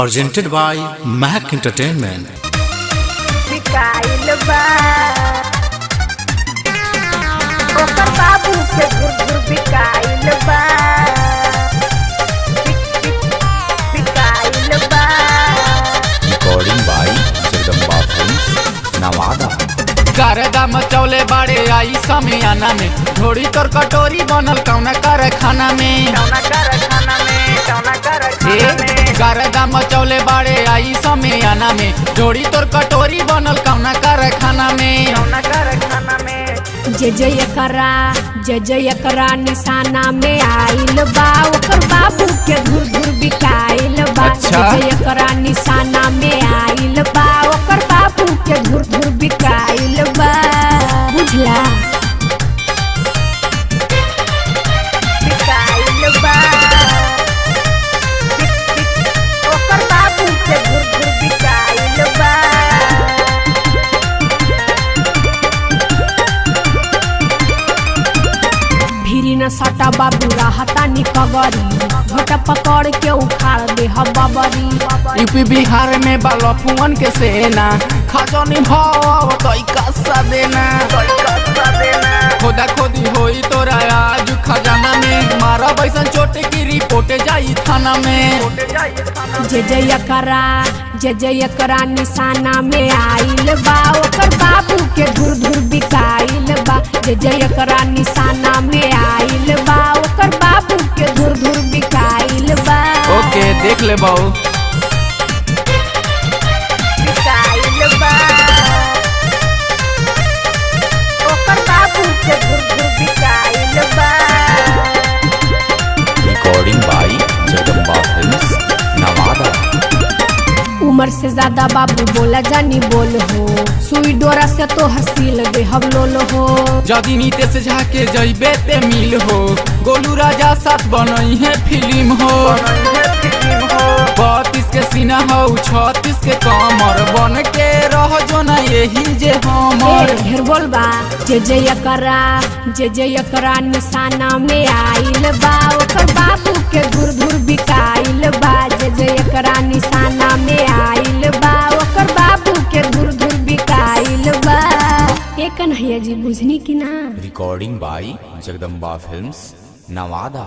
Presented by Mac Entertainment. बिकाइल बा ओकर बाबू के घुर घुर बिकाइल बा बिक बिक बिकाइल बा Recording by Jagdamba Films, Nawada. करदा मचौले बाड़े आई समियाना में घोड़ी तोर कटोरी बनल कौना कारखाना में कौना कारखाना में कौना ए कारखाना में करदा मचौले बाड़े आई समियाना में घोड़ी तोर कटोरी बनल कौना कारखाना में कौना कारखाना में जय जय करा जय जय करा निशाना में आइल बा ओकर बाबू के धुर धुर बिकाइल बा। अच्छा। जय जय करा निशाना में आइल बा ओकर बाबू के धुर धुर बिकाइल बा, बुझला। बिकाइल बा बिक बिक ओकर बाबू के घुर घुर बिकाइल बा। भीरी न सटा बाबू रहता निकबरी, झोटा पकड़ के उखाड़ दे बबरी। यूपी बिहार में बालफुअन के सेना खजनी भाव तई सा देना। खोदा खोदी होई तोरा आज खजाना में मारा बैसन चोट की रिपोर्ट जाई थाना में। जय जय करा जय जय करा निशाना में आइल बा ओकर बाबू के धुर धुर बिकाइल बा। जय जय करा निशाना में आइल बा ओकर बाबू के धुर धुर बिकाइल बा। ओके देख ले बाऊ। बिकाइल बा ओकर बाबू के घुर घुर बिकाइल बा। Recording by Jagdamba Films, Nawada. उम्र से ज्यादा बाबू बोला जानी बोल हो, सुई डोरा से तो हसील दे हम लोल हो। जदि नीतीश झा के जइबे ते मिल हो, गोलू राजा साथ बनई है फिल्म हो। 32 के सीना हो 36 के कमर, बन के रह जो ना यही जे हमर। ए, ढेर बोल बा। जय जय करा जय जय करा निशाना में आइल बा ओकर बाबू के धुर धुर बिकाइल बा। जय जय करा निशाना में आइल बा ओकर बाबू के धुर धुर बिकाइल बा। ए कन्हैया जी बुझनी कि ना। Recording by Jagdamba Films, Nawada.